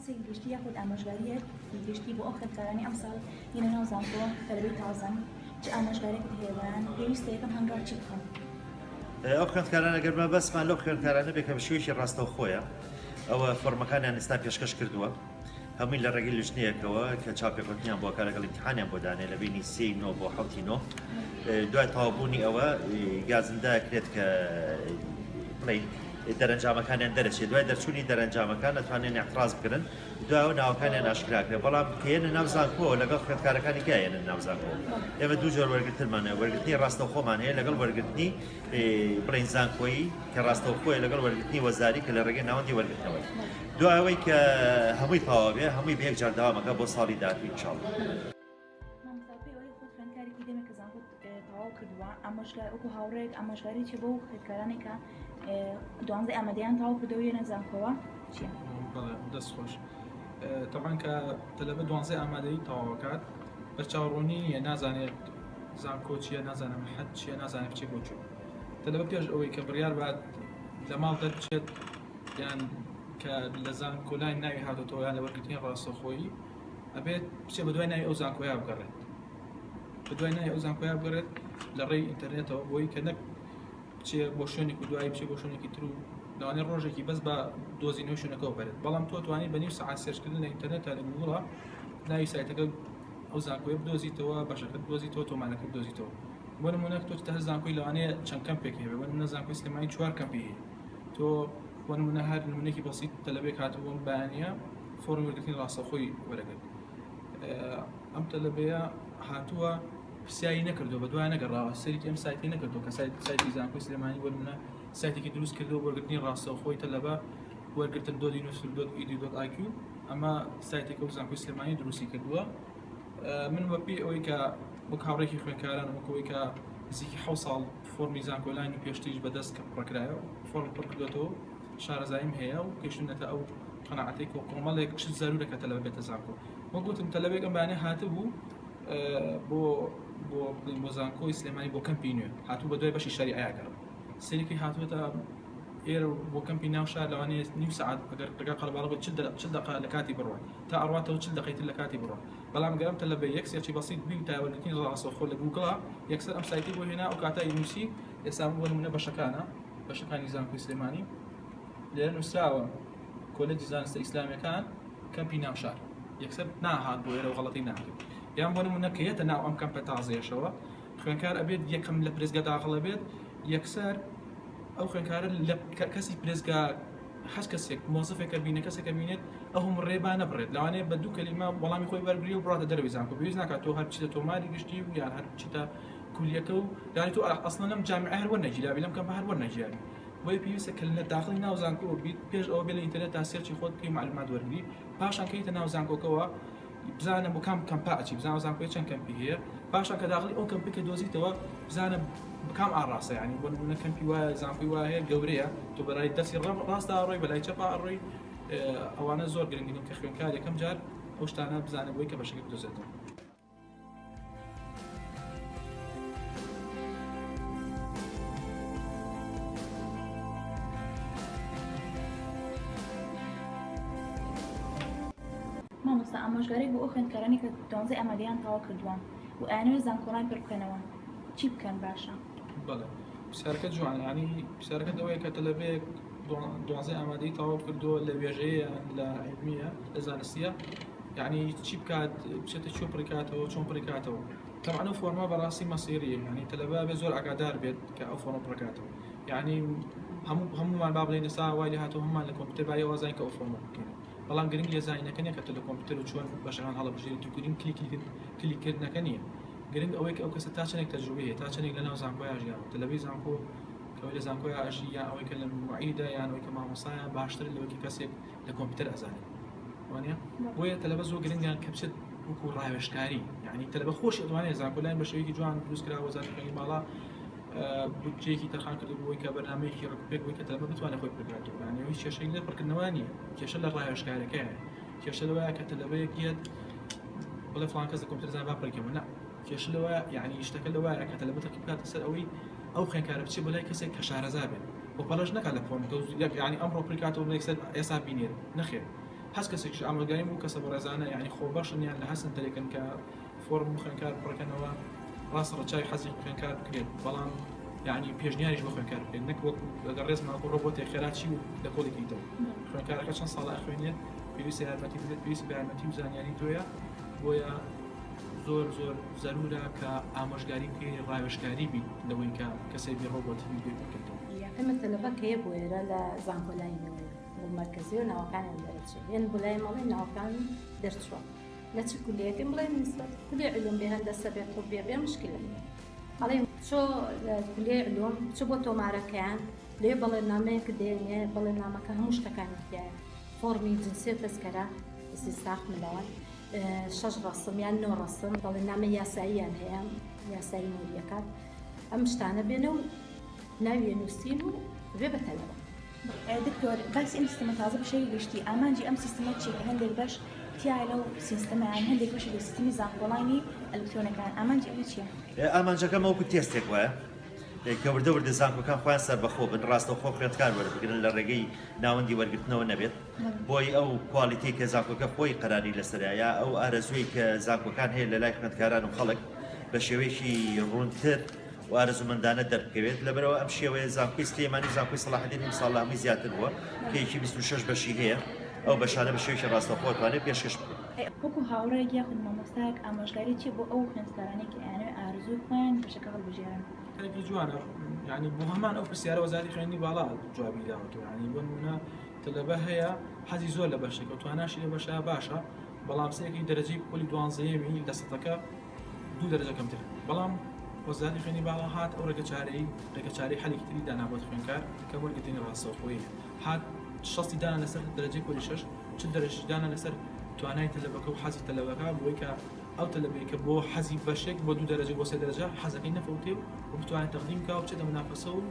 قسەیەکی گشتی یاخود ئامۆژگارییەکی گشتی بۆ ئەو خوێندکارانەی ئەمساڵ دێنە ناو زانکۆ تەلەبەی تازەن چ ئامۆژگاریەکت هەیە بۆیان پێویستە یەکەم هەنگاو چی بکەن؟ ئەو خوێندکارانە گەر مەبەستمان لەو خوێندکارانە بێ کە بە شێوەیەکی ڕاستەوخۆیە ئەوە فۆرمەکانیان ئێستا پێشکەش کردووە هەمووی لە ڕێگەی لژنەیەکەوە کە چاوپێکەوتنیان بۆ کە لەگەڵ ئیمتیحانیان بۆ دانێ لە بینی سێی نۆ بۆ حەوتی نۆ دوای تەواوبوونی ئەوە گازندە کرێت کە بڵێین دەرەنجامەکانیان دەرەچێت دوای دەرچوونی دەرەنجامەکان دەتوانێن اعتراض بکرن دوایەوە ناوەکانیان ئاشکرا کرێت بەڵام کە یەنە ناو زانکۆ لەگەڵ خوێندکارەکانی کە یەنە ناو زانکۆ ئێمە دوو جۆر وەرگرتنمان هەیە وەرگرتنی ڕاستەوخۆمان هەیە لەگەڵ وەرگرتنی بڵێین زانکۆیی کە ڕاستەوخۆیە لەگەڵ وەرگرتنی وەزاری کە لە ڕێگەی ناوەندی وەرگرتنەوەی دوای ئەوەی کە هەمووی تەواو بێ هەمووی بە یەک جار دەوامەکە بۆ ساڵی داهاتوو ان شاء اللە. مامۆستا پێی ئەوەی خۆت خوێندکارێکی دەمێک کە زانکۆت تەواو کردووە ئامۆژگار وەکو هاوڕێیەک ئامۆژگاری چیە بۆ خوێندکارانێک کە دوانزەی ئامادەیان تەواو کردەوە یەنە زانکۆوە چییە؟ بەڵێ دەست خۆش تەبعەن کە تەلەبە دوانزەی ئامادەیی تەواوەکات بەرچاوڕوونی نییە نازانێت زانکۆ چییە نازانێت مەحەد چییە نازانێت بچێت بۆ کوێ تەلەبە پێش ئەوەی کە بڕیار بات لە ماڵ دەربچێت یان کە لە زانکۆلاین ناوی هاتۆتەوە یان لە وەرگرتنی ڕاستەوخۆیی ئەبێت بچێ بە دوای ناوی ئەو زانکۆیا بگەڕێت بە دوای ناوی ئەو زانکۆیا بگەڕێت لە ڕێی ئینتەرنێتەوە بۆی کە نەک بچێ بۆ شوێنێک و دوایی بچێ بۆ شوێنێکی تر و لەوانەیە ڕۆژێکی بەس بە دۆزینەوەی شوێنەکەەوە بەرێت بەڵام تۆ توانی بە نیو سەعات search کردن لە ئینتەرنێت تا لە گوگڵە ناوی سایتەکە ئەو زانکۆیە بدۆزیتەوە بەشەکە بدۆزیتەوە تۆمارەکە بدۆزیتەوە بۆ نمونە تۆ هەر زانکۆی لەوانەیە چەند کەمپێک هەیە بۆ نمونە زانکۆی سلێمانی چوار کەمپی هەیە تۆ بۆ نمونە هەر نمونێکی بەسیت تەلەبێک هاتبووم بەیانە فۆرمی وەرگرتنی ڕاستەوخۆی وەرەگرت ئەم تەلەبەیە هاتووە پرسیاری نەکردو بە دوای نەگەڕاوە سەرێکی ئەم سایتی نەکردو کە سایت سایتی زانکۆی سلێمانی وەرمنە سایتێکی دروست کردو وەرگرتنی ڕاستەوخۆی تەلەبە وەرگرتن dot university dot edu dot iq ئەمە سایتێکە و زانکۆی سلێمانی دروستی کردووە من وەپی ئەوەی کە وەک هاوڕێکی خوێنکاران وەکەوەی کە نزیکی حەو ساڵ فۆرمی زانکۆلاین و پێشتریش بەدەست کە پڕکرایە فۆرم پڕکردێتەوە شارەزاییم هەیە و گەیشتوونەتە ئەو قەناعەتەی کۆ کۆمەڵێک شت زەرورە کە تەلەبە بێتە زانکۆ وەک گوتم تەلەبێک ئەم بەیانە هاتبوو بۆ بۆ بڵێین بۆ زانکۆی سلێمانی بۆ کەمپی نوێ هاتوو بە دوای بەشی شەریعەیا گەڕا سەیرێکی هاتووەتە ئێرە بۆ کەمپی ناو شار لەوانەیە نیو سەعات ئەگەر ڕێگا قەرەباڵغ بێت 40 دقە لە کاتی بڕوات تا ئەڕواتەوە 40 دقەی تر لە کاتی بڕوا بەڵام گەرم تەلەبە یەک search ی بەسیت بی و تا وەرگرتنی ڕاستەوخۆ لە گوگڵا یەکسەر ئەم سایتی بۆ هێنا ئەو کاتە نووسی ئێستا بۆ نمونە بەشەکانە بەشەکانی زانکۆی سلێمانی لێرە نووسراوە کۆلێجی زانستە ئیسلامیەکان کەمپی ناوشار یەکسەر ناهات بۆ ئێرە و غەڵەتی ناکرد یان بۆ نمونە کە یەتە ناو ئەم کەمپە تازەیەشەوە خوێنکار ئەبێت یەکەم لە پرێزگا داخڵ ئەبێت یەکسەر ئەو خوێنکارە لە کەسی پرێزگا هەر کەسێک مۆزفێکە بینە کەسێکە بینێت ئەو هەموو ڕێبا نەبڕێت لەوانەیە بە دوو کەلیمە وەڵامی خۆی بەرگری و بڕاتە دەرەوەی زانکۆ پێویست ناکات تۆ هەر بچیتە تۆماری گشتی و یان هەر بچیتە کولیەکە و یانی تۆ ئەسڵەن لەم جامیعە هەر وەرنەگیرابی لەم کەمپە هەر وەرنەگیرابی بۆیە پێویستە کە لە داخڵی ناو زانکۆ بیت پێش ئەوە بێ لە ئینتەرنێت تا search ی خۆت بکەی معلومات وەرگری پاشان کەیتە ناو زانکۆکەوە بزانە بۆ کام کەمپا ئەچی بزانە زانکۆی چەند کەمپی هەیە پاشان کە داخلی ئەو کەمپی کە دۆزیتەوە بزانە بکام ئاڕاستە یعنی بۆ نمونە کەمپی وایە زانکۆی وایە هەیە گەورەیە تۆ بەلای دەستی ڕاستە ڕۆی بەلای چەپا ئەڕۆی ئەوانە زۆر گرنگن کە خوێندکار یەکەم جار ئەو شتانە بزانە بۆی کە بەشەکە بدۆزێتەوە. مامۆستا ئامۆژگاریت بۆ ئەو خوێندکارانەی کە دوانزەی ئامادەیان تەواو کردووە و ئەیانەوێت زانکۆڵاین پڕ بکەنەوە چی بکەن باشە؟ بەڵێ پرسیارەکە جوانە یانی پرسیارەکە ئەوەیە کە تەلەبەیەک دوانزەی ئامادەی تەواو کردووە لە وێژەیە لە عیلمیە لە زانستیە یعنی چی بکات بچێتە کوێ پڕیکاتەوە چۆن پڕیکاتەوە تەبعەن ئەو فۆرمە بەڕاستی مەسیریە یعنی تەلەبە بێ زۆر ئاگادار بێت کە ئەو فۆرمە پڕکاتەوە یعنی هەموو هەمومان با بڵێین ئێستا وای لێ هاتووە هەمومان لە کۆمپیوتەر بای وازین کە ئەو فۆرمە بکەین بەڵام گرنگ لێ زانینەکە نیە کە تۆ لە کۆمپیوتەر و چۆن بەشەکان هەڵەبژێریت و گرنگ کلیکی کلیککردنەکە نییە گرنگ ئەوەی کە ئەو کەسە تا چەندێک تەجروبەی هەیە تا چەندێک لەناو زانکۆیا ژیاوە تەلەبەی زانکۆ کەەوەی لە زانکۆیا ئەژی یان ئەوەی کە لە معیدە یان ئەوەی کە مامۆسایە باشتر لەوەی کە کەسێک لە کۆمپیوتەر ئەزانێت وانە بۆیە تەلەبە زۆر گرنگە کە بچێت وەکو ڕاوێژکاری یعنی تەلەبە خۆشی ئەتوانێت زانکۆلاین بە شێوەیەکی جوان دروست کرا وەزارەتی خوێندنی باڵا بودجەیەکی تەرخان کردو بۆی کە بەرنامەیەکی ڕێکوپێک بۆی کە تەلەبە بتوانێت خۆی پڕکاتەوە یعنی هیچ کێشەی لە پڕکردنەوە نییە کێشە لە ڕاوێژکارەکەیە کێشە لەوەیە کە تەلەبەیەک یەت بڵێ فڵان کەس لە کۆمپیوتەر زان با پڕیکەمەوە نا کێشە لەوەیە یعنی شتەکە لەوەیە کە تەلەبە تەرکی بکاتە سەر ئەوەی ئەو خوێندکارە بچێت بۆ لای کەسێک کە شارەزا بێت و پەلەش نەکات لە فۆرمەکە یعنی ئەمڕۆ پڕیکاتەوە بڵێ یەکسەر ئێستا بینێرە نەخێر. هەست کەسێکیش ئامۆژگاریم بوو کەسە بەڕێزانە یعنی خۆبەخشن یان لە هەستن تەرێکن کە فۆرم خوێنکار پڕکەنەوە ڕاستە ڕەچاوی حەزی خوێنکار بکرێت بەڵام یعنی پێشنیاریش بۆ خوێنکار بکرێت نەک وەک لەگەڵ ڕێزما وەکو ڕۆبۆتێک خێرا چی و لە کۆڵی کەیتەوە خوێنکارەکە چەند ساڵە ئەخوێنێت پێویستە یارمەتی بدرێت پێویستی بە یارمەتی و زانیاری تۆیە بۆیە زۆر زۆر زەرورە کە ئامۆژگاری بکەی ڕاوێژکاری بیت لەوەی کە کەسێک بێ ڕۆبۆتی بی بێ بکەیتەوە. ئێمە تەلەبە کە یە بۆ ئێرە لە زانکۆلاینەوەیە بۆ مەرکەزی و ناوەکانیان دەرەچێ یەن بۆ لای مەڵێ ناوەکان دەرچووە لە چ کولیەکەم بڵێ نسبەت کولی علوم بێ هەندەسە بێ طبیە بێ مشکلە نیە ئەڵێ چۆ لە کولیەی علوم چ بۆ تۆمارەکەیان لێ بەڵێنامەیەک دێنێ بەڵێنامەکە هەموو شتەکانی تیایە فۆڕمی جنسیە تەزکەرە استنساخ ملەوەن شەش ڕەسم یان نۆ ڕەسم بەڵێنامەی یاساییان هەیە یاسایی مۆریەکات ئەم شتانە بێنە و ناویە نووسین و بێ بە تەلەبە. دکتۆر باسی ئەم سیستەمە تازە بە شێوەی گشتی ئامانجی ئەم سیستمە چیە کە هەندێک بەش تیایە لەو سیستەمە یان هەندێک بەشی لە سیستمی زانکۆڵاینی ئەلکترۆنەکان ئامانجی ئەمە چیە؟ ئامانجەکەم وەکو تێستێک وایە کە وردە وردە زانکۆکان خۆیان سەربەخۆ بن ڕاستەوخۆ خوێندکار وەربگرن لە ڕێگەی ناوەندی وەرگرتنەوە نەبێت بۆی ئەو quality ی کە زانکۆکە خۆی قەراری لەسەرە یا ئەو ئارەزووی کە زانکۆکان هەیە لە لای خوێندکاران و خەڵک بە شێوەیەکی ڕوونتر و ئارەزوومەندانە دەربکەوێت، لەبەرئەوە ئەم شێوەیە زانکۆی سلێمانی و زانکۆی سەڵاحەدین ئەمساڵ لە هەمووی زیاتر بووە کە یەکی 26 بەشی هەیە ئەو بەشانە بە شێوەیەکی ڕاستەوخۆ ئەتوانێت پێشکەش بکرێت. وەکو هاوڕێیەک یاخود مامۆستایەک ئامۆژگاری چیە بۆ ئەو خوێندکارانەی کە ئەیانەوێت ئارەزووی خۆیان بەشەکە هەڵبژێرن؟ کارێکی جوانە یعنی بۆ هەمان ئەو پرسیارە وەزارەتی خوێندنی باڵا جوابی داوەتەوە یعنی بۆ نمونە تەلەبە هەیە حەزی زۆر لە بەشێکە و تواناشی لە بەشە باشە بەڵام سێکی دەرەجەی پۆلی دوانزەیەمی لە سەتەکە دوو دەرەجە کەمتر بەڵام وەزارەتی خوێندنی باڵا هات ئەو ڕێگەچارەی ڕێگەچارەی حەلێکی تری دانا بۆ خوێندکار کە وەرگرتنی ڕاستەوخۆیە هات شەستی دانا لەسەر دەرەجەی پۆلی شەش چل دەرەجەی دانا لەسەر توانای تەلەبەکە و حەزی تەلەبەکە بۆی کە ئەو تەلەبەی کە بۆ حەزی بەشێک بۆ دوو دەرەجە بۆ سێ دەرەجە حەزەکەی نەفەوتێ و بتوانێت تەقدیم بکا و بچێتە منافەسە و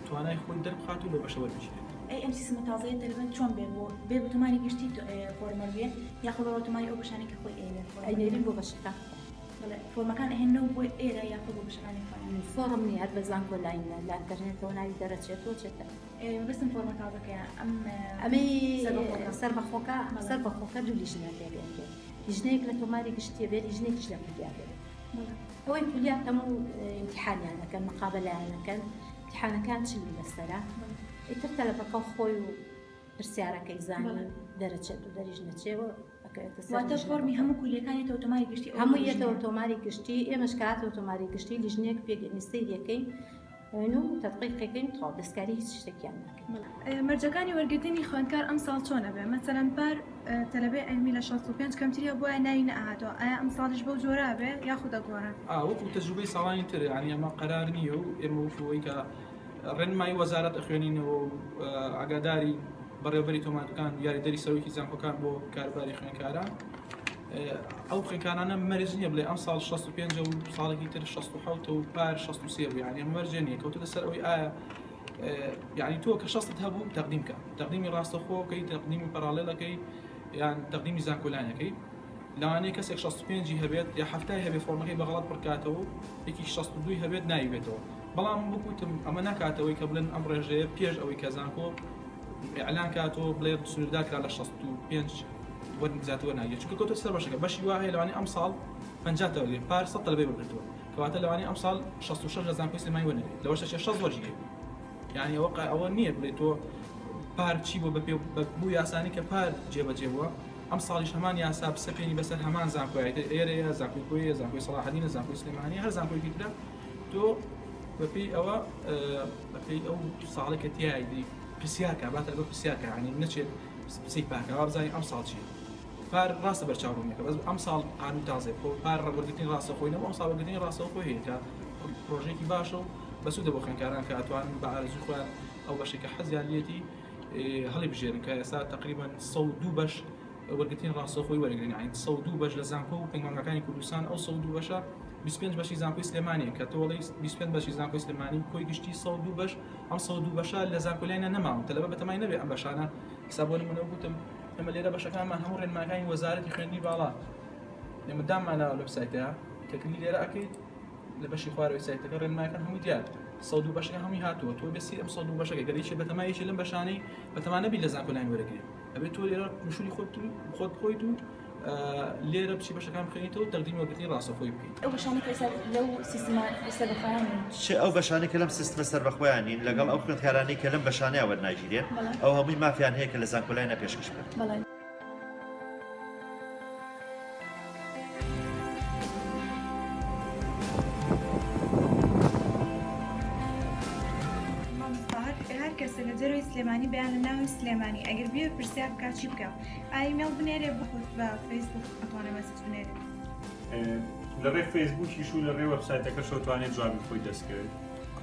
توانای خۆی دەربخات و لەو بەشە وەربگیرێت. ئەی ئەم سیستمە تازەیە تەلەبە چۆن بێ بۆ بێ بە تۆماری گشتی فۆرمەر بێ یاخود بە تۆماری ئەو بەشانەی کە خۆی ئەیەوێ فۆرمەر بێ؟ ئەینێرین بۆ بەشەکان. بەڵێ فۆرمەکان ئەهێننەوە بۆ ئێرە یاخود بۆ بەشەکانی خۆیان؟ فۆڕم نییە هەر بە زانکۆ لاینە لە ئەنتەرنێتەوە ناوی دەرەچێتەوە چێتە. مەبەستم فۆرمە تازەکەیە ئەم ئەمەی سەربەخۆکە سەربەخۆکە دوو لیژنە پێک ئەنرێت لیژنەیەک لە تۆماری گشتیە بێت لیژنەیەکیش لە کولیا بێت ئەوەی کولیا هەموو ئیمتیحانیان ئەکەن مقابەلەیان ئەکەن ئیمتیحانەکان چلی لەسەرە ئیتر تەلەبەکە خۆی و پرسیارەکەی زانی دەرەچێت و دەریش نەچێ و ئەکەوێتە سەر واتە فۆرمی هەموو کولیەکان یەتەوە تۆماری گشتی ئەو هەموو یەتەوە تۆماری گشتی ئێمەش کە هاتەوە تۆماری گشتی لیژنەیەک پێک سەیریەکەین و تەدقیقەکەین تەواو دەستکاری هیچ شتێکیان ناکەین. مەرجەکانی وەرگرتنی خوێندکار ئەمساڵ چۆن ئەبێ؟ مەسەلەن پار تەلەبەی عیلمی لە 65 کەمتری هەبوایە ناوی نەئەهاتەوە ئایا ئەمساڵیش بەو جۆرە ئەبێ یاخود ئەگۆڕێ؟ وەکو تەجروبەی ساڵانی تر یانی ئەمە قەرار نییە و ئێمە وەکو ئەوەی کە ڕێنمایی وەزارەت ئەخوێنینەوە و ئاگاداری بەڕێوەبەری تۆمارەکان و یاریدەری سەرۆکی زانکۆکان بۆ کاروباری خوێندکاران ئەو خوێندکارانە مەرج نییە بڵێ ئەم ساڵ 65 و ساڵێکی تر 67 و پار 63 بوو یعنی ئەم مەرجە نییە کەوتە سەر ئەوەی ئایا یعنی تۆ کە شەستت هەبوو تەقدیم کە تەقدیمی ڕاستەخۆکەی تەقدیمی پەراڵێڵەکەی یان تەقدیمی زانکۆلانەکەی لەوانەیە کەسێک 65 ی هەبێت یا هەفتای هەبێت فۆرمەکەی بە غەڵەت پڕکاتەوە و یەکی 62 هەبێت ناوی بێتەوە بەڵام وەکوتم ئەمە ناکاتەوەی کە بڵێن ئەم ڕێژەیە پێش ئەوەی کە زانکۆ ئیعلان کاتەوە بڵێ سنووردار کرا لە 65 وەرنگ زیاتر وەرناگیرێت چونکە کەوتە سەر بەشەکە بەشی وا هەیە لەوانەیە ئەم ساڵ 50 تا وەرگرێت پار 100 تەلەبەی وەرگرتووە کەواتە لەوانەیە ئەم ساڵ 66 لە زانکۆی سلێمانی وەرنەگرێت لەوەش دەچێت 60 وەرگیرێت یعنی ئەوە ئەوە نییە بڵێ تۆ پار چی بوو بە پێ بوو یاسانی کە پار جێبەجێ بووە ئەم ساڵیش هەمان یاسا بسەپێنی بەسەر هەمان زانکۆیەکە ئێرەیە زانکۆی کۆیە زانکۆی سەڵاحەدینە زانکۆی سلێمانی هەر زانکۆیەکی ترە تۆ بەپێی ئەوە بەپێی ئەو ساڵی کە تیایدی پرسیارکە باتە بە پرسیارکە ینی نەچێت سەی پارکە وابزانانی ئەم ساڵ چیە پار ڕاستە بەرچاو ڕوونەکە بەس ئەم ساڵ قانون تازێ خۆ پار ڕەوەرگرتنی ڕاستەخۆی نەبوو ئەم ساڵ وەرگرتنی ڕاستەوخۆی هەیە کە پرۆژێکی باشە و بەسوودە بۆ خوێندکاران کە ئەتوانن بە ئارەزووی خۆیان ئەو بەشێک کە حەزیان لێتی هەڵی بژێرن کە ئێستا تقریبا 102 بەش وەرگرتنی ڕاستەوخۆی وەرگرن یانی 102 بەش لە زانکۆ و پەیمانگاکانی کوردستان ئەو 102 بەشە 25 بەشی زانکۆی سلێمانیە کە تۆڵی 25 بەشی زانکۆی سلێمانی کۆی گشتی 102 بەش ئەم 102 بەشە لە زانکۆلایانە نەماون تەلەبە بەتەمای نەبێ ئەم بەشانە ئێستا بۆ نمونە گوتم ئێمە لێرە بەشەکانمان هەموو ڕێنماکانی وەزارەتی خوێندنی باڵا ئێمە داماناوە لە وبسایتەیە کە کلی لێرە ئەکەیت لە بەشی خوارەوەی سایتەکە ڕێنمایەکان هەمووی دیار 102 بەشەکە هەمووی هاتووە تۆ بێ سیر ئەم 102 بەشەکە گەر یەکێ بەتەما یەکێ لەم بەشانەی بەتەما نەبی لە زانکۆ لاین وەرەگری. ئەبێت تۆ لێرە مشوری خۆت خۆت بخۆیت و لێرە بچی بەشەکان بخوێنیتەوە تەقدیمی وەرگرتنی ڕاستەوخۆی بکەیت. ئەو بەشانەی کە ئێستا لەو سیستمە سەربەخۆیان نین. چ ئەو بەشانەی کە لەم سیستمە سەربەخۆیان نین لەگەڵ ئەو خوێندکارانەی کە لەم بەشانەیا وەرناگیرێن ئەو هەمووی مافیان هەیە کە لە زانکۆلاینە پێشکەش بکەن. بەڵێ. مامۆستا هەر کەسێ لە دەرەوەی سلێمانی بێ یان لە ناوەوەی سلێمانی ئەگەر بیەوێ پرسیار بکات چی بکا؟ ئایمێڵ بنێرێ بۆ خۆت بە فەیسبوک ئەتوانێ message بنێرێ. لە ڕێ فەیسبوکیش و لە ڕێ وێبسایتەکەشەوە توانێت جوابی خۆی دەستکەوێت.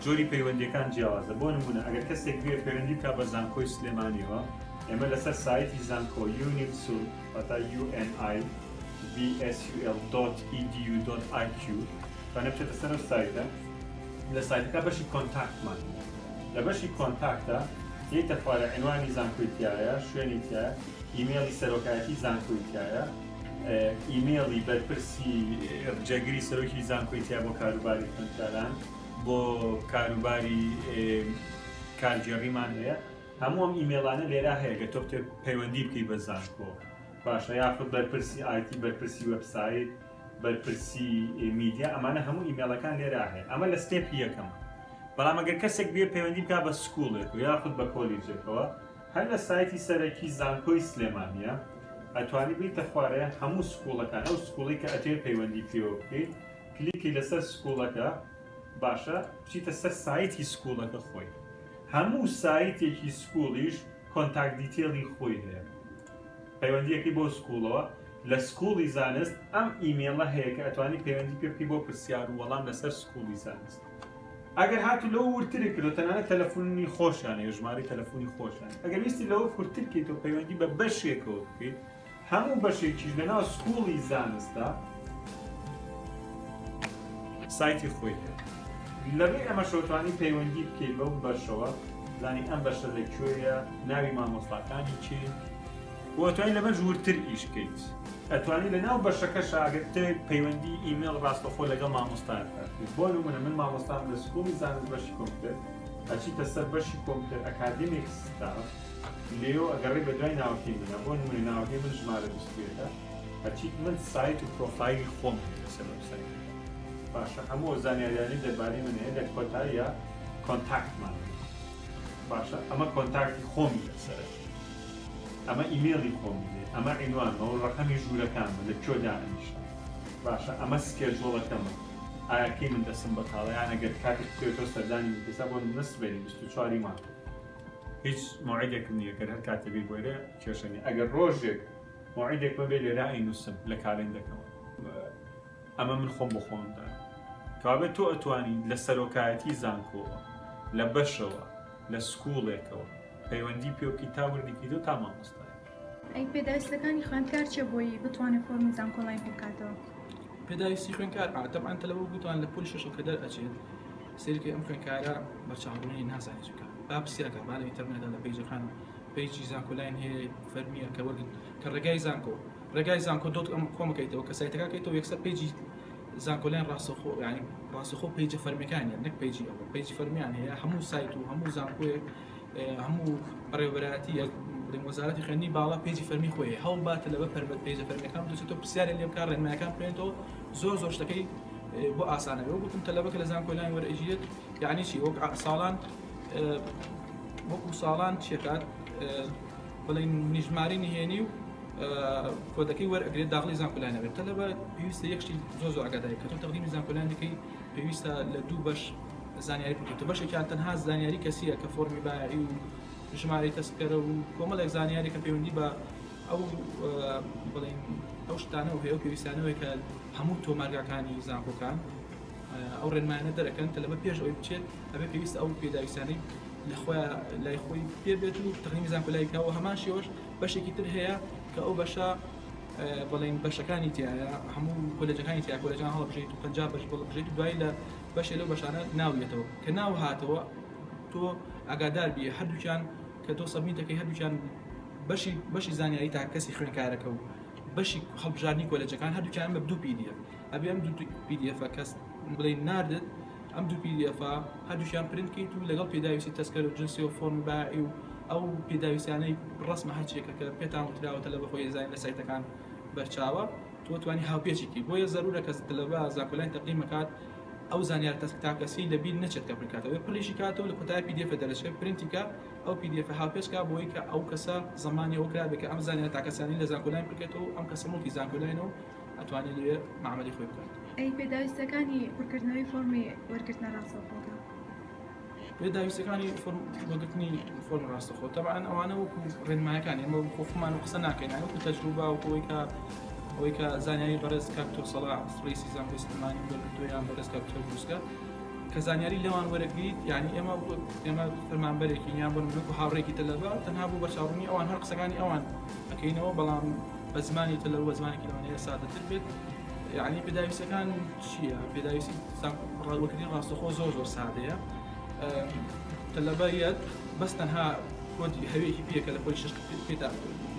جۆری پەیوەندیەکان جیاوازە بۆ نمونە ئەگەر کەسێک بێ پەیوەندی بکات بە زانکۆی سلێمانیەوە ئێمە لەسەر سایتی زانکۆ univsul واتا univsul.edu.iq توانێت بچێتە سەر ئەو سایتە لە سایتەکە بەشی contact مان هەیە لە بەشی contact ە یەیتە خوارێ عینوانی زانکۆی تیایە شوێنی تیایە ئیمێڵی سەرۆکایەتی زانکۆی تیایە ئیمێڵی بەرپرسی جێگری سەرۆکی زانکۆی تیا بۆ کاروباری خوێندکاران بۆ کاروباری کارگێڕیمان هەیە هەموو ئەم ئیمێڵانە لێرا هەیە گە تۆ بتێ پەیوەندی بکەی بە زانکۆ باشە یاخود بەرپرسی IT بەرپرسی وێبسایت بەرپرسی میدیا ئەمانە هەموو ئیمێڵەکان لێرا هەیە ئەمە لە step ی یەکەمە بەڵام ئەگەر کەسێک بێ پەیوەندی بکا بە school ێک و یاخود بە کۆلیجێکەوە هەر لە سایتی سەرەکی زانکۆی سلێمانیە ئەتوانی بیتە خوارێ هەموو school ەکان ئەو school ی کە ئەتەوێ پەیوەندی پێوە بکەیت کلیکی لەسەر school ەکە باشە بچیتە سەر سایتی school ەکە خۆی هەموو سایتێکی school یش contact detail ی خۆی هەیە پەیوەندیەکەی بۆ school ەوە لە school ی زانست ئەم ئیمێڵە هەیە کە ئەتوانی پەیوەندی پێ بکەی بۆ پرسیار و وەڵام لەسەر school ی زانست ئەگەر هاتوو لەوە وردتری کردو تەنانەت تەلەفۆنی خۆشیان هەیە ژمارەی تەلەفۆنی خۆشیان ئەگەر ویستی لەوە کورتتر کەیتەوە پەیوەندی بە بەشێکەوە بکەیت هەموو بەشێکیش لەناو school ی زانستدا سایتی خۆی هەیە لەڕێی ئەمەشەوە توانی پەیوەندی بکەیت بەو بەشەوە زانی ئەم بەشە لە کوێیە ناوی مامۆستاکانی کێن و ئەتوانی لەمەش وردتر ئیش بکەیت ئەتوانی لە ناو بەشەکەشا ئەگەر بتەوێت پەیوەندی ئیمێڵ ڕاستەخۆ لەگەڵ مامۆستایەک بکەیت بۆ نمونە من مامۆستام لە school ی زانست بەشی کۆمپیوتەر ئەچیتە سەر بەشی کۆمپیوتەر academic staff لێو ئەگەڕێی بە دوای ناوەکەی منە بۆ نمونە ناوەکەی من ژمارە 21 ئەچیت من سایت و پرۆفایلی خۆم هەیە لەسەر وێبسایتەکە باشە هەموو ئەو زانیاریانەی دەربارەی من هەیە لە کۆتاییە contact مان هەیە باشە ئەمە contact ی خۆمی لەسەرە ئەمە ئیمێڵی خۆمی لێ ئەمە عینوانمە و ڕەقەمی ژوورەکانمە لە کوێ دائەنیشم باشە ئەمە schedule ەکەمە ئایا کەی من دەستم بەتاڵە یان ئەگەر کاتێک بتەوێت تۆ سەردانی من بکەی بۆ نمونە سبەینێ 24 ی مانگ هیچ مەوعیدێکم نییە گەر هەر کاتێ بێی بۆ ئێرە کێشە نییە ئەگەر ڕۆژێک مەوعیدێکمە بێ لێرە ئەینووسم لە کالێندەکەمە ئەمە من خۆم بۆ خۆم دانا کەوابێت تۆ ئەتوانی لە سەرۆکایەتی زانکۆوە لە بەشەوە لە school ێکەوە پەیوەندی پێ بکەیت تا وردی کەیتەوە تا مامۆستای. ئەی پێداویستەکانی خوێندکار چیە بۆی بتوانێت فۆرمی زانکۆلاین پڕ بکاتەوە؟ پێداویستی خوێندکار ئا تەبعەن تەلەبە گوتوان لە پۆلی شەشەوە کە دەرئەچێت سەیرکەی ئەم خوێندکارە بەرچاوڕوونی نازانێت چی بکات با پرسیارکە با لە ئینتەرنێتدا لە page ەکان page ی زانکۆلاین هەیە فەرمیە کە وەرگرت کە ڕێگای زانکۆ ڕێگای زانکۆ dot ئەم کۆمەکەیتەوە کە سایتەکە کەیتەوە یەکسەر page ی زانکۆلاین ڕاستەخۆ یعنی ڕاستەخۆ page ە فەرمیەکانیان نەک page ی ئەوە page ی فەرمیان هەیە هەموو سایت و هەموو زانکۆیەک هەموو بەڕێوەبەرایەتی بڵێم وەزارەتی خوێندنی باڵا page ی فەرمی خۆی هەوڵ باتە لەبە پەربەت page ە فەرمیەکان بدۆزێتەوە پرسیارێ لێ بکات ڕێنمایەکان بخوێنێتەوە زۆر زۆر شتەکەی بۆ ئاسانە بێ وەکو تەلەبەکە لە زانکۆلاین وەرئەگیرێت یعنی چی وەک ساڵان وەکو ساڵان چیەکات بڵێن نیژماری نهێنی و کۆدەکەی وەرئەگرێت داخلی زانکۆلاین ئەبێت تەلەبە پێویستە یەک شتی زۆر زۆر ئاگاداری کە تۆ تەقدیمی زانکۆلاین دەکەی پێویستە لە دوو بەش زانیاری بکەیت بەشێکیان تەنها زانیاری کەسیە کە فۆرمی بایعی و ژمارەی تەسکەرە و کۆمەڵێک زانیاری کە پەیوەندی بە ئەو بڵێن ئەو شتانە و هەیە و پێویستانەوەی کە هەموو تۆمارگاکانی زانکۆکان ئەو ڕێنمایانە دەرەکەن تەلەبە پێش ئەوەی بچێت ئەبێ پێویست ئەو پێداویستانەی لە خۆیان لای خۆی پێ بێت و تەقدیمی زانکۆ لای کاوە هەمان شێوەش بەشێکی تر هەیە کە ئەو بەشە بڵین بەشەکانی تایە هەموو کۆلێجەکانی تیا کۆلێجان هەڵبژێت و 50 بەش بڵبژێت و دوایی لە بەشێ لەو بەشانە ناویێتەوە کە ناو هاتەوە تۆ ئاگادار بی هەردووکیان کە تۆ submit ەکەی هەردووکیان بەشی بەشی زانیاری تا کەسی خوێنکارەکە و بەشی هەڵبژاردنی کۆلێجەکان هەردووکیان بە دوو PDF ئەبێ ئەم دوو PDF کەس بڵێ ناردت ئەم دوو PDF ە هەردووکیان پرنت کەیت و لەگەڵ پێداویستی تەسکەر و جنسی و فۆرمی بایعی و. ئەو پێداویستیانەی ڕەسمە هەرچیەکە کە پێتان وتراوە تەلەبە خۆی ئەزانێت لە سایتەکان بەرچاوە تۆ توانی هاوپێچی کەی بۆیە زەرورە کە تەلەبە زانکۆلاین تەقدیم ئەکات ئەو زانیار تاکەسی لە بیر نەچێت کە پرکاتەوە پڕیشی کاتەوە لە کۆتای PDF دەرەچێت پرینتی کە ئەو PDF هاوپێچ کا بۆی کە ئەو کەسە زمانی ئەو کرابێت کە ئەم زانیار تاکەسانی لە زانکۆلاین بکرێتەوە ئەم کەسە موڵکی زانکۆلاینە و ئەتوانێت لەوێ معامەلەی خۆی بکات. ئەی پێداویستیەکانی پڕکردنەوەی فۆرمی وەرگرتنە ڕاستەوخۆکە؟ پێداویستەکانی وەرگرتنی فۆرم ڕاستەخۆ تەبعەن ئەوانە وەکو ڕێنمایەکان ئێمە وەکو خۆمان و قسە ناکەین وەکو تەجروبە وەکو ئەوەی کە ئەوەی کە زانیاری بەڕێز کاک دکتۆر سەڵاح ڕئیسی زانکۆی سلێمانی وەرگرتووە یان بەڕێز کاک دکتۆر بروسکە کە زانیاری لەوان وەرەگریت یعنی ئێمە ئێمە فەرمانبەرێکی یان بۆ نمونە وەکو هاوڕێکی تەلەبە تەنها بۆ بەرچاوڕوونی ئەوان هەر قسەکانی ئەوان ئەکەینەوە بەڵام بە زمانی تەلەبە بە زمانێکی لەوانەیە سادەتر بێت یعنی پێداویستەکان چییە پێداویستی ڕاوەکردنی ڕاستەخۆ زۆر زۆر سادەیە تەلەبە یەت بەس تەنها کۆدی هەوێکی پێکە لە خۆی شش پێدا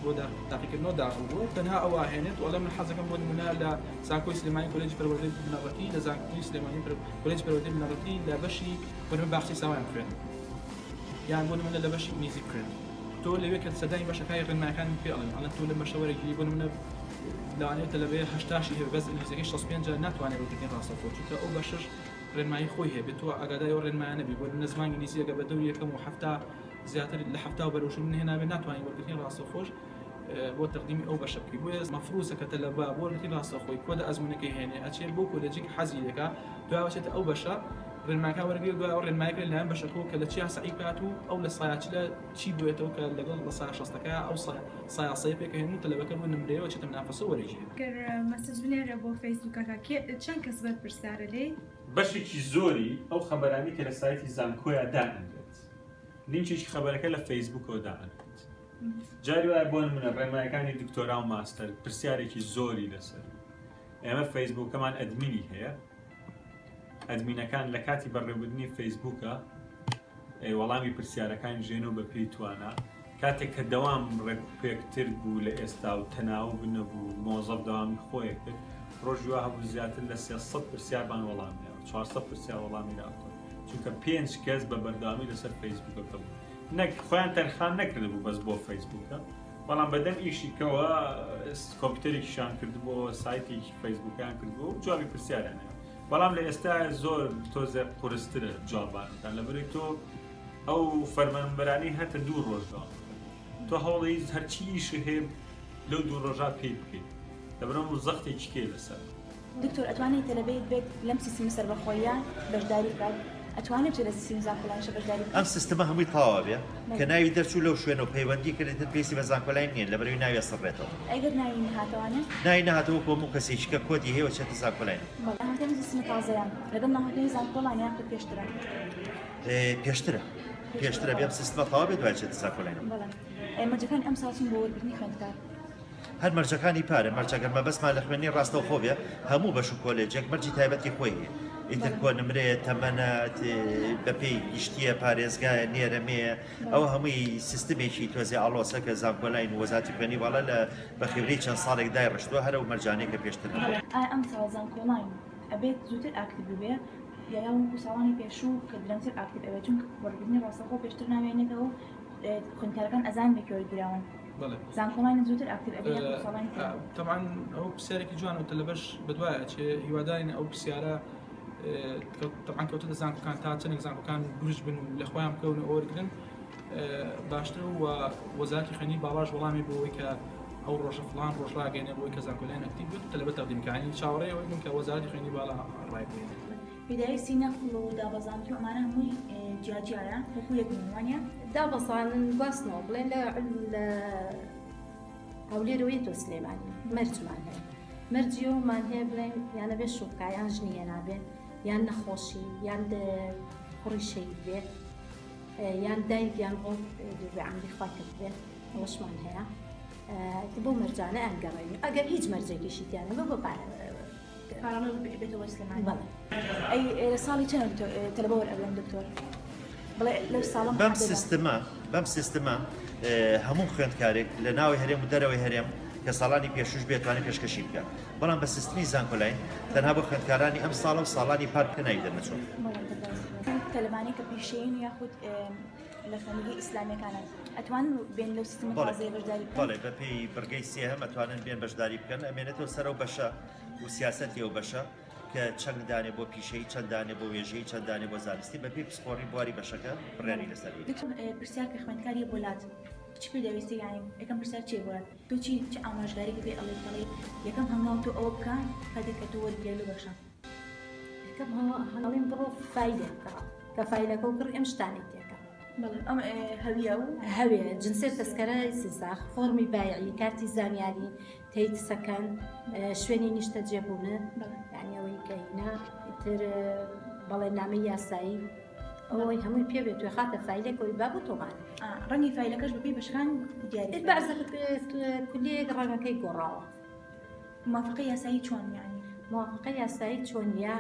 بۆ تاقیکردنەوە داخل بووە تەنها ئەوە هێنێت وەڵێ من حەزەکەم بۆ نمونە لە زانکۆی سلێمانی کۆلێجی پەروەردەی بنەڕەتی لە زانکۆی سلێمانی کۆلێجی پەروەردەی بنەڕەتی لە بەشی بەرمە باخچەی ساوایان بخوێنم یان بۆ نمونە لە بەشی ئینگلیزی بخوێنم تۆ لەوێ کە سەردانی بەشەکانی ڕێنمایەکان پێ ئەڵێن ئەڵێن تۆ لەم بەشە وەرەگیری بۆ نمونە لەوانەیە تەلەبەیە هەشتاشی هەبێ بەس ئینگلیزیەکەی 65 ناتوانێت وەرگرتنی ڕاستەوخۆ چونکە ئەو بەشەش ڕێنمایی خۆی هەیە بێت تۆ ئاگاداری ئەو ڕێنمایانە نەبی بۆ نمونە زمانی ئینگلیزی ئەگەر بە دەوری یەکەم و 70 زیاتر لە 70 بەرەو شوون نەهێنابێ ناتوانانی وەرگرتنی ڕاستەوخۆش بۆ تەقدیمی ئەو بەشە بکەی بۆیە مەفروزە کە تەلەبە بۆ وەرگرتنی ڕاستەوخۆی کۆدە ئەزموونەکەی هێنێ ئەچێ بۆ کۆلێجێک حەزی لێکا دوای ئەچێتە ئەو بەشە ڕێنماکان وەرگێ دوای ئەو ڕێنمایەکە لەلایەن بەشەکەوە کە لە چیا سەعی بکات و ئەو لە سایاچلە چی بێتەوە کە لەگەڵ لە سایە شەستەکە ئەو سایە سەیە پێکەهێن و تەلەبەکە بۆ نمرەیەوە چێتە منافەسە وەرەگیرێت. گەر message بنێرە بۆ فەیسبوکەکە کێ چەند کەس بەرپرسیارە لێی؟ بەشێکی زۆری ئەو خەبەرانەی کە لە سایتی زانکۆیا دائەنرێت لینکێکی خەبەرەکە لە فەیسبوکەوە دائەنرێت جاری وایە بۆ نمونە ڕێنمایەکانی دکتۆرا و ماستەر پرسیارێکی زۆری لەسەر ئێمە فەیسبوکەمان admin ی هەیە admin ەکان لە کاتی بەڕێوبردنی فەیسبوکە وەڵامی پرسیارەکان ژێن و بە پێی توانا کاتێک کە دەوام ڕێکوپێکتر بوو لە ئێستا و تەناوب نەبوو مۆزەف دەوامی خۆیە کرد ڕۆژی وا هەبوو زیاتر لە 300 پرسیارمان وەڵام داوە 400 پرسیار وەڵامی داوەتەوە چونکە پێنج کەس بە بەردەوامی لەسەر فەیسبوکەکە بوو نەک خۆیان تەرخان نەکردبوو بەس بۆ فەیسبوکە بەڵام بەدەم ئیشیکەوە کۆمپیوتەرێکیشان کردبووەوە سایتێکی فەیسبوکیان کردبوو و جوابی پرسیاریان هەیە بەڵام لە ئێستا زۆر تۆزێ قورسترە جوابانەکان لەبەرەی تۆ ئەو فەرمانبەرانی هەتە دوو ڕۆژ دەوام تۆ هەوڵی هەرچی ئیش هەیە لەو دوو ڕۆژا پێی بکەیت لەبەرم زەختێکی کێ لەسەر دکتۆر ئەتوانێت تەلەبەیەک بێت لەم سیستمە سەربەخۆیە بەشداری بکات ئەتوانێت بچێت لە سیستمی زانکۆلاینشە بەشداری بکات؟ ئەم سیستمە هەمووی تەواو ئەبێ کە ناوی دەرچوو لەو شوێنە و پەیوەندی کرد ئیتر پێویستی بە زانکۆلاین نییە لەبەرئەوەی ناوی ئەسڕێتەوە. ئەگەر ناوی نەهاتەوانێ؟ ناوی نەهاتەوە وەکو هەموو کەسێکی کە کۆدی هەیە و ئەچێتە زانکۆلاین. بەڵێ ناوهاتنی سیستمە تازەیە لەگەڵ ناوهاتنی زانکۆلاین یاخود پێشترە؟ پێشترە پێشترە بێ ئەم سیستمە تەواو بێت دوای ئەچێتە زانکۆلاینەوە. بەڵێ مەرجەکانی ئەمساڵ چین بۆ وەرگرتنی خوێندکار؟ هەر مەرجەکانی پارە، مەرج ئەگەر مەبەستمان لە خوێندنی ڕاستەوخۆ بێ، هەموو بەش و کۆلێجێک مەرجی تایبەتی خۆی هەیە، ئیتر کۆنمرەیە، تەمەنە، بەپێی گشتییە، پارێزگایە، نێرە مێیە، ئەوە هەمووی سیستمێکی تۆزێ ئاڵۆزە کە زانکۆلاین و وەزارەتی خوێندنی باڵا لە بە خیبرەی چەند ساڵێک دایڕشتووە، هەر ئەو مەرجانەی کە پێشتر هەبوو. ئایا ئەمساڵ زانکۆلاین ئەبێت زووتر active ببێ یا وەکو ساڵانی پێشوو کە درەنگتر active ئەبێت چونکە وەرگرتنی ڕاستەوخۆ پێشتر ناوێنێتەوە و خوێندکارەکان ئەزانن بە کوێ وەرگیراون؟ زانکۆلاین زووتر active ئەبێ یاخود ساڵانی تر؟ تەبعەن ئەو پرسیارێکی جوانە و تەلەبەش بەدوای ئەچێ هیوادارین ئەو پرسیارە تەبعەن کەوتە زانکۆکان تا چەندێک زانکۆکان گورج بن و لە خۆیان بکەون و وەرگرن باشتر و وەزارەتی خوێندنی باڵاش وەڵامی بۆ ئەوەی کە ئەو ڕۆژە فڵان ڕۆژ ڕاگەیەنێ بۆی کە زانکۆلاین active بێت تەلەبە تەقدیم کانی چاوەڕێ ئەوەی بن کە وەزارەتی خوێندنی باڵا ڕایبگەیەنێت. پێداویستی نەقڵ و دابەزاندن و ئەمانە هەمووی جیاجیایە وەکو یەک نین وانیە؟ دابەزانن گواستنەوە بڵێن لە لە هەولێرەوە یەتەوە سلێمانی مەرجمان هەیە مەرجی ئەومان هەیە بڵێن یانە بێ شوبکە یان ژنی هێنابێ یان نەخۆشی یان کوڕی شەهید بێ یان دایک یان ڕۆڵ دووربێ عەمری خوا کردبێ ئەوەشمان هەیە بۆ مەرجانە ئەنگەڕێن ئەگەر هیچ مەرجێکیشی تیانە بە بە پارە پارەڵ بێتەوە سلێمانی بەڵێ ئەی لە ساڵی چەند تەلەبە وەرئەگرن دکتۆر بڵێ لەو ساڵە بەم سیستمە بەم سیستمە هەموو خوێندکارێک لە ناوی هەرێم و دەرەوەی هەرێم کە ساڵانی پێشوش بێتوانێت پێشکەشی بکات بەڵام بە سیستمی زانکۆلاین تەنها بۆ خوێندکارانی ئەم ساڵە و ساڵانی پار کە ناوی دەرنەچوون تەلەبانی کە پیشەیین یاخود لە خوێندنگەی ئیسلامیەکانن. ئەتوانن بێن لەو سیستمە بەڵێ تازەیە بەشداری بکەن؟ بەڵێ بەپێی بڕگەی سێهەم ئەتوانن بێن بەشداری بکەن ئەمێنێتەوە سەر ئەو بەشە و سیاسەتی ئەو بەشە کە چەند دانێ بۆ پیشەیی چەند دانێ بۆ وێژەیی چەند دانێ بۆ زانستی بەپێی پسپۆڕی بواری بەشەکە بڕیاری بەڵێ لەسەر ئەیدرێ. دکتۆر پرسیار کە خوێندکاریە بۆ لات چ پێداویستی یانی یەکەم پرسیار چیە بۆ لات تۆ چی چ ئامۆژگاریەکت پێ ئەڵێی کەڵێی یەکەم هەنگاو تۆ ئەوە بکە کاتێک کە تۆ وەرگیرای لەو بەشە؟ یەکەم هەنگاویم بڕۆ فایلێک بکڕە کە فایلەکە و کڕی ئەم شتانەی تێکە. بەڵێ ئەم هەویە و هەوێ جنسێ تەسکەرە سیساخ فۆرمی بایعی کارتی زانیاری تەیت سەکەن شوێنی نیشتەجێ بوونە یعنی ئەوەی کە هینا تر بەڵێنامەی یاسایی ئەوەی هەمووی پێ بێت خاتە فایلێک ئەوی با بۆ تۆمار ڕەنگی فایلەکەش بەپێی بەشەکان دیاری بەعزە کولیەک ڕەنگەکەی گۆڕاوە. موافقەی یاسایی چۆن یانی؟ موافقەی یاسایی چۆن یا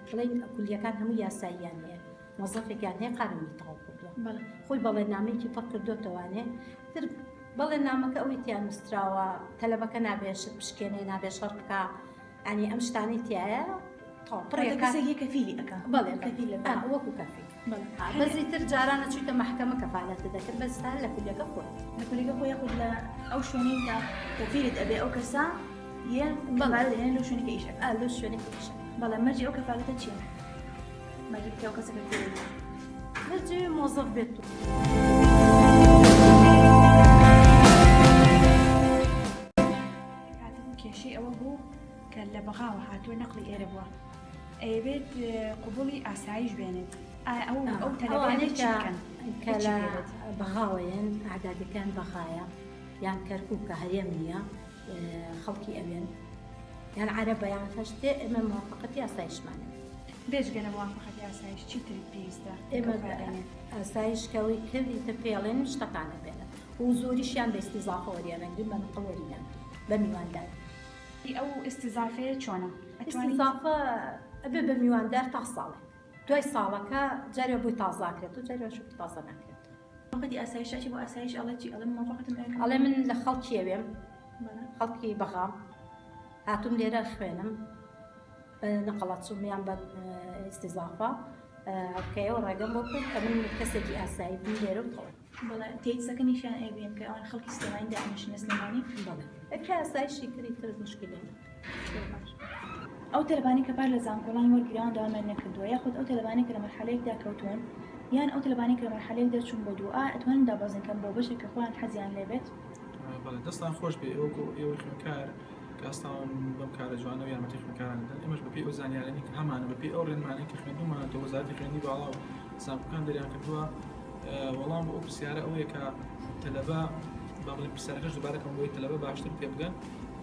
بڵێین کولیەکان هەموو یاساییان هەیە مۆزەفێکیان هەیە قانونی تەواو کردووە خۆی بەڵێنامەیەکی پڕ کردوتەوانێ تر بەڵێ نامەکە ئەوەی تیا نووسراوە تەلەبەکە نابێ شت بشکێنێ نابێ شەڕ بکا ئەنی ئەم شتانەی تایە کەفیلی ئەکا بەڵێ کەفیل وەکو کەفیل بەس ئیتر جاران ئەچوویتە مەحکەمە کەفالەتت دەکرد بەس تا لە کولیەکە خۆت. لە کولیەکە خۆی یاخود لە ئەو شوێنەی کە کەفیلت ئەبێ ئەو کەسە یە کەفالەت دەهێنێ لەو شوێنەی کە ئیش ئەکا. ئا لەو شوێنەی کە ئیش ئەکا. بەڵێ مەرجی ئەو کەفالەتە چییە؟ مەرجی کە ئەو کەسە کەفیلت بێ؟ مەرجی مۆزەف بێت و. هاتبوو کێشەی ئەوە بوو کە لە بەغاوە هاتووە نەقلی ئێرە بووە. ئەیەوێت قبوڵی ئاسایش بێنێت ئایا ئەو ئەو تەلەبانە چی بکەن کە لە بەغاوەیەن ئەعدادەکان بەغایە یان کەرکووکە هەرێم نییە خەڵکی ئەوێن یان عەرەبە یان هەشتێ ئێمە موافقەتی ئاسایشمانە بێجگە لە موافقەتی ئاسایش چی ترت پێویستە ئێمە ئاسایش کەەوەی کرد ئیتر پێڵێن شتەکانە بێنن و زۆریشیان بە ئیستیزافە وەریانەگرن بە نقڵ وەریناگرن بە میوانداری ئەو ئیستیزافەیە چۆنە؟ ئەتوانیت. ئیستیزافە ئەبێ بە میواندار تا ساڵێک دوای ساڵەکە جارێ بۆی تازاکرێت و جارێ شوکی تازە ناکرێت. موافقەتی ئاسایش ئەچی بۆ ئاسایش ئەڵێ چی ئەڵێ من موافقەتم ئەوێ کە. ئەڵێ من لە خەڵکی ئەوێم خەڵکی بەغام هاتووم لێرە خوێنم بە نەقڵە چووم یان بە ئیستیزافە کە ئێوە ڕێگەم بۆ بکەن کە من کەسێکی ئاسایی بم لێرە و تەواو. بەڵێ تێیتسەکەنیشیان ئەیبێن کە ئەوان خەڵکی سلێمانی دائەنیشن لە سلێمانی. بەڵێ کە ئاسایشی کردی تر مشکلەی نەبوو. زۆر باش. ئەو تەلەبانەی کە پار لە زانکۆڵان وەرگیراون دەوامیان نەکردووە یاخود ئەو تەلەبانەی کە لە مەرحەلەیەکدا کەوتوون یان ئەو تەلەبانەی کە لە مەرحەلەیەک دەرچوون بۆ دوو ئایا ئەتوانن دابەزین کەن بۆ بەشێک کە خۆیان حەزیان لێ بێت؟ بەڵێ دەستان خۆش بێ ئێوە ئێوەی خوێندکار کە هەستاون بەم کارە جوانە و یارمەتی خوێندکاران دەدەن ئێمەش بەپێی ئەو زانیارانەی کە هەمانە بەپێی ئەو ڕێنمانەی کە خوێندومانەتەوە وەزارەتی خوێندنی باڵا و زانکۆکان دەریان کردووە وەڵام بۆ ئەو پرسیارە ئەوەیە کە تەلەبە با بڵێین پرسیارەکەش دووبارە کەم بۆی تەلەبە باشتر تێبگەن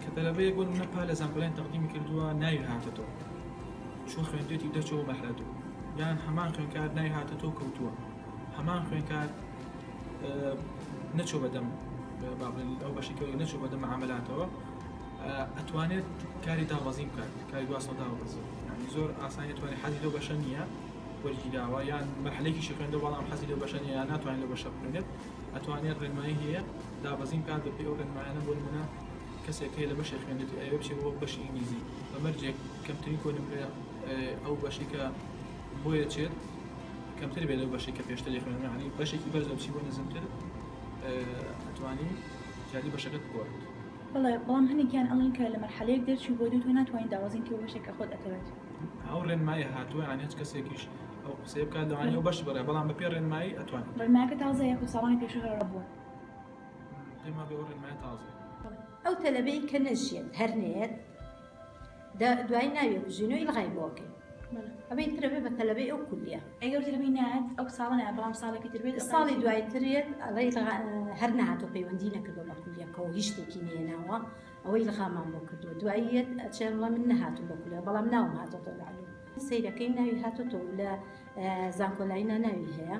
کە تەلەبەیەک بۆ نمونە پار لە زانکۆلاین تەقدیمی کردووە ناوی هاتەتەوە چوو خوێندێتی و دەرچووە بۆ مەرحەلە دوو یان هەمان خوێندکار ناوی هاتەتەوە کەوتووە هەمان خوێندکار نەچوو بەدەم با بڵێین ئەو بەشی کە نەچوو بەدەم معاملاتەوە ئەتوانێت کاری دابەزین بکات کاری گواستنەوە دابەزین یعنی زۆر ئاسانی توانێت حەزی لەو بەشە نییە وەرگیراوە یان مەرحەلەیەکیشی خوێندەوە بەڵام حەزی لەو بەشە نییە یان ناتوانێت لەو بەشە بخوێنێت ئەتوانێت ڕێنمایی هەیە دابەزین بکات بەپێی ئەو ڕێنمایانە بۆ نمونە کەسێک هەیە لە بەشێک خوێندێت و ئەیەوێ بچێت بۆ بەشی ئینگلیزی بە مەرجێک کەمترین کۆنمرە ئەو بەشی کە بۆی ئەچێت کەمتر بێت لەو بەشێک کە پێشتر لێ خوێندوە یعنی بەشێکی بەرزە بچی بۆ نزمتر ئەتوانی زیادی بەشەکەت بگۆڕیت. بەڵێ بەڵام هەنێکیان ئەڵێن کە لە مەرحەلەیەک دەرچووی بۆ دوو تۆ ناتوانی داوەزین کەی بۆ بەشێک کە خۆت ئەتەوێت. ئەو ڕێنمایە هاتووە یانی هەچ کەسێکیش ئەو قسەیە بکات لەوانەیە ئەو بەش بڕێ بەڵام بەپێی ڕێنمایی ئەتوانێت. ڕێنمایەکە تازەیە یاخود ساڵانی پێشوو هەر بووە؟ پێم وابێ ئەو ڕێنمایە تازەیە. ئەو تەلەبەی کە نەژیەت هەر نەیەت دوای ناوی ئەکوژین و ئیلغای بۆ ئەکەین ئەمەی تر ئەبێ بە تەلەبەی ئەو کولیە. ئەی ئەو تەلەبەی نایەت ئەو ساڵە نایەت بەڵام ساڵێکی تر بێت ساڵی دوای تر یەت ئەڵێ هەر نەهاتووە پەیوەندی نەکردووە بە کولیەکەوە هیچ شتێکی نەهێناوە ئەوە ئیلغامان بۆ کردووە دوایی یەت ئەچێ ئەڵێ من نەهاتووم بۆ کولیە بەڵام ناوم هاتۆتەوە لە علوم سەیرەکەی ناوی هاتۆتەوە لە زانکۆلاینا ناوی هەیە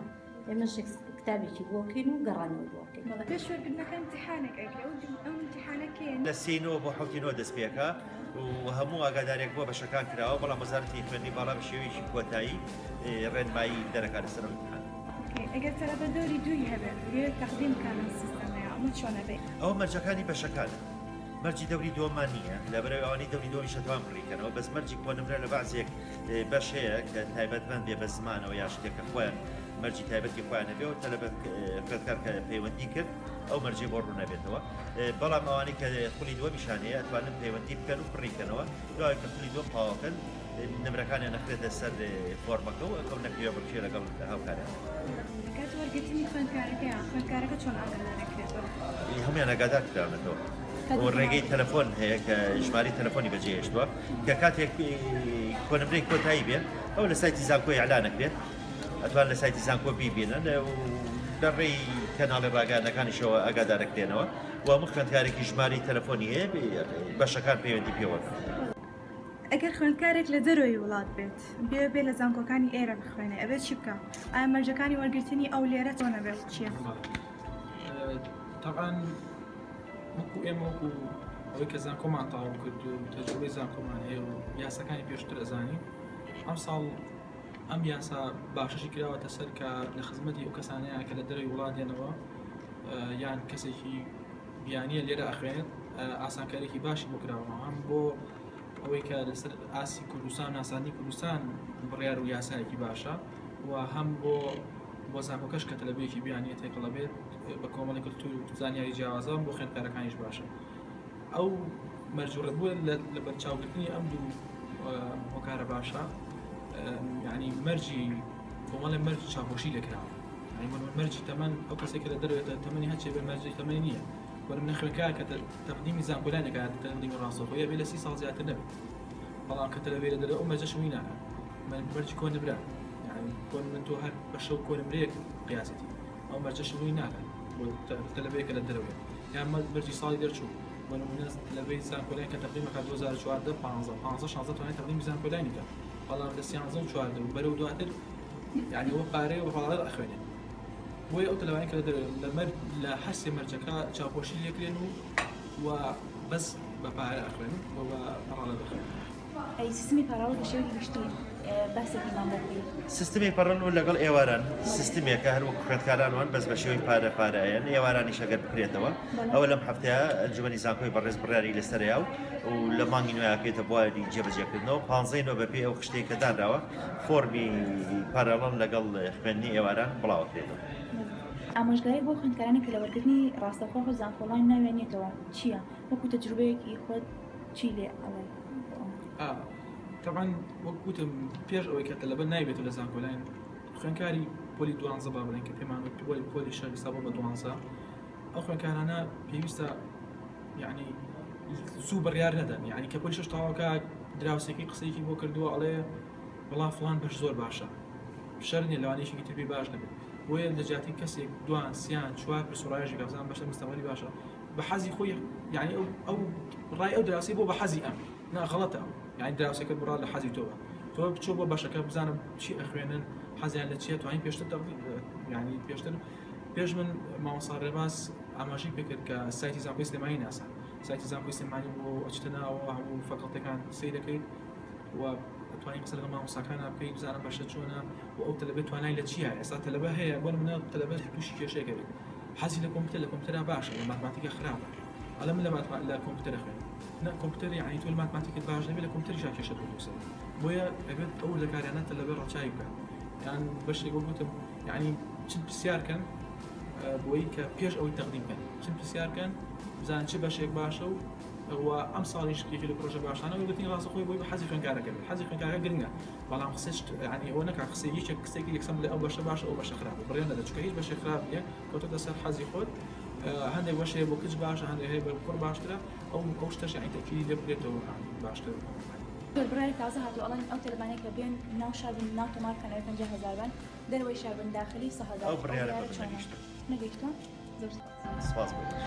ئێمەش کتابێکی بۆ کەین و گەڕانەوە بۆ کەین. پێش وەرگرتنەکە ئیمتیحانێک ئەکرێ ئەو ئەو ئیمتیحانە کەیە؟ لە سێی نۆ بۆ حەوتی نۆ دەست پێکا و هەموو ئاگادارێک بۆ بەشەکان کراوە بەڵام وەزارەتی خوێندنی باڵا بە شێوەیەکی کۆتایی ڕێنمایی دەرەکات لەسەر ئەو ئیمتیحانە. ئەگەر تەلەبە دەوری دووی هەبێت ویەوێت تەقدیم بکا لەم سیستەمەیا ئەمە چۆن ئەبێ؟ ئەوە مەرجەکانی بەشەکانە مەرجی دەوری دووەممان نییە لەبەرئەوەی ئەوانەی دەوری دووەمیش ئەتوان پڕی کەنەوە بەس مەرجی کۆنمرە لە بەعزێک بەش هەیە کە تایبەتمەند بێ بە زمانەوە یا شتێک کە خۆیان. مەرجی تایبەتی خۆیان هەبێ و تەلەبە خوێندکار کە پەیوەندی کرد ئەو مەرجەی بۆ ڕوون نەبێتەوە بەڵام ئەوانەی کە خولی دووەمیشان هەیە ئەتوانن پەیوەندی بکەن و پڕی کەنەوە دوای کە خولی دووەم تەواوکەن نمرەکانیان نەخرێتە سەر فۆرمەکە و ئەو نەکرێ بڕکێ لەگەڵ هاوکاریان. لە کاتی وەرگرتنی خوێندکارەکەیان خوێندکارەکە چۆن ئاگادار ئەکرێتەوە؟ هەموویان ئاگادار کراونەتەوە و ڕێگەی تەلەفۆن هەیە کە ژمارەی تەلەفۆنی بەجێهێشتووە کە کاتێک کۆنمرەی کۆتایی بێ ئەو لە سایتی زانکۆ ئیعلان ئەکرێت ئەتوان لە سایتی زانکۆ بیبینن و لە ڕێی کەناڵی ڕاگەیاندنەکانیشەوە ئاگادارەکرێنەوە و هەموو خوێندکارێکی ژمارەی تەلەفۆنی هەیە بەشەکان پەیوەندی پێوە بکەن. ئەگەر خوێندکارێک لە دەرەوەی وڵات بێت بێ بێ لە زانکۆکانی ئێرە بخوێنێ ئەبێت چی بکا؟ ئایا مەرجەکانی وەرگرتنی ئەو لێرە چۆن ئەبێ و چییە؟ تەبعەن وەکو ئێمە وەکو ئەوەی کە زانکۆمان تەواو کرد و تەجروبەی زانکۆمان هەیە و یاساکانی پێشتر ئەزانین ئەمساڵ ئەم یاسا باشەشی کراوەتە سەر کە لە خزمەتی ئەو کەسانەیە کە لە دەرەوەی وڵات دێنەوە یان کەسێکی بیانیە لێرە ئەخوێنێت ئاسانکاریێکی باشی بۆ کراوە هەم بۆ ئەوەی کە لەسەر ئاستی کوردستان ناساندنی کوردستان بڕیار و یاسایەکی باشە و هەم بۆ بۆ زانکۆکەش کە تەلەبەیەکی بیانیە تێکەڵە بێت بە کۆمەڵی کلتور و زانیاری جیاوازە بۆ خوێندکارەکانیش باشە ئەو مەرجوڕە بووە لە بەرچاوگرتنی ئەم دوو هۆکارە باشە یعنی مەرجی کۆمەڵی مەرج چاپۆشی لێکراوە مەرجی تەمەن ئەو کەسێک کە لە دەرەوەێتە تەمەنی هەچێ بێ مەرجی تەمەنی نییە وەرم نەخوێنکار کە تەقدیمی زانکۆلای نەکات تەقدیمی ڕاستەوخۆ یە بێ لە 30 ساڵ زیاتر نەبێت بەڵام کە تەلەبەی لە دەرەوە ئەو مەرجەش وی ناکات مەرجی کۆنمرە یعنی کۆن من تۆ هەر بە شەو کۆنمرەیەک قیاسەتی ئەو مەرجەش وی ناکات بۆ تەلەبەیەکە لە دەرەوەیە یان مەرجی ساڵی دەرچوو بۆ نمونە تەلەبەی زانکۆلای کە تەقدیم ئەکات 2014 15 15 16 توانێت تەقدیمی زانکۆلای بکات بەڵام لە 13 و 14 و بەرەو دواتر یعنی ئەوە پارەیە و بەڵاڵ ئەخوێنێت بۆیە ئەو تەلەبانەی کە لە دەرەوە لە مەر لە هەر سێ مەرجەکە چاوپۆشی لێکرێن و و بەس بە پارە ئەخوێن و بە پەڕاڵە دەخوێن. ئەی سیستمی پەڕەڵ بە شێوەیەکی گشتی باسێکیمان بۆ بکەی. سیستمی پەڕەڵ و لەگەڵ ئێواران سیستمێکە هەر وەکو خوێندکاران وان بەس بە شێوەی پارە پارە ئەیەن ئێوارانیش ئەگەر بکرێتەوە ئەوە لەم هەفتەیە ئەنجومەنی زانکۆی بەڕێز بڕیاری لەسەرەیە و و لە مانگی نوێ ئەکەوێتە بواری جێبەجێکردنەوە پانزەی نۆ بەپێی ئەو خشتەی کە دانراوە فۆرمی پارالڵ لەگەڵ خوێندنی ئێواران بڵاوەکرێتەوە. ئامۆژگاری بۆ خوێندکارانی کە لە وەرگرتنی ڕاستەوخۆ زانکۆڵاین ناویان نێتەوە چییە؟ وەکو تەجروبەیەکی خۆت چی لێ ئەڵێی بۆ ئەم؟ تەبعەن وەک وتم پێش ئەوەی کە تەلەبە نایبێتەوە لە زانکۆلاین خوێندکاری پۆلی دوانزە با بڵێن کە پێمان وت پۆلی پۆلی شەش ئێستا بۆ بە دوانزە ئەو خوێندکارانە پێویستە یعنی زوو بڕیار نەدەن یعنی کە پۆلی شەش تەواوکە دراوسێکی قسەیەکی بۆ کردووە ئەڵێ وەڵا فڵان بەش زۆر باشە شەر نییە لەوانەیەکی تر پێی باش نەبێت بۆیە لە جیاتی کەسێک دوان سیان چوار پرس و ڕایژێک بزان بەشە مستەوەری باشە بە حەزی خۆی یعنی ئەو ئەو ڕای ئەو دراوسێ بۆ بە حەزی ئەم نا غەڵەتە ئەو یعنی دراوسێکە بڕا لە حەزی تۆوە تۆ بچۆ بۆ بەشەکە بزانم چی ئەخوێنن حەزیان لە چییە توانین پێشتر یعنی پێشتر پێش من مامۆستا ڕێباز ئاماژەی پێکرد کە سایتی زانکۆی سلێمانی ناسا سایتی زانکۆی سلێمانی بۆ ئەچتە ناوەوە هەموو فەکەڵتەکان سەیر دەکەیت و ئەتوانی قسە لەگەڵ مامۆستاکانا بکەیت بزانە بەشە چۆنە و ئەو تەلەبە توانای لە چییە ئێستا تەلەبە هەیە بۆ نمونە تەلەبە تووشی کێشەیەک ئەبێت حەزی لە کۆمپیوتەر لە کۆمپیوتەرا باشە لە ماتماتیکا خراپە ئەڵێ من لە ماتما لە کۆمپیوتەر خوێن نا کۆمپیوتەر یعنی تۆ لە ماتماتیکت باش نەبێت لە کۆمپیوتەریشا کێشەت بۆ دروست ئەبێت بۆیە ئەبێت ئەو وردەکاریانە تەلەبە ڕەچاوی بکات یان بەشێک وەک وتم یعنی چ پرسیار کەن بۆی کە پێش ئەوەی تەقدیم کەن چ پرسیار کەن بزانن چ بەشێک باشە و و ئەم ساڵیش یەکێ لە پرۆژە باشانە وەرگرتنی ڕاستەخۆی بۆی بە حەزی خوێندکارەکە بێت حەزی خوێندکارەکە گرنگە بەڵام قسەش یعنی ئەوە نەکا قسەی یەکێک قسەیەکی یەکسەر بڵێ ئەو بەشە باشە ئەو بەشە خراپە بڕیار نەدە چونکە هیچ بەشێک خراپ نییە کەوتۆتە سەر حەزی خۆت هەندێک بەش هەیە بۆ کچ باشە هەندێک هەیە بە کوڕ باشترە ئەو ئەو شتەش یعنی تەکیدی لێ بکرێتەوە یعنی باشتر زۆر بڕیاری تازە هاتووە ئەڵێن ئەو تەلەبانەی کە بێن ناو شار بن ناو تۆمار بکەن ئەوێ 50 هەزار بن دەرەوەی شار بن داخلی 100 هەزار ئەو بڕیارە بە من چۆنە نەگەیشتووە نەگەیشتووە زۆر سوپاس. سپاس بۆ تۆش.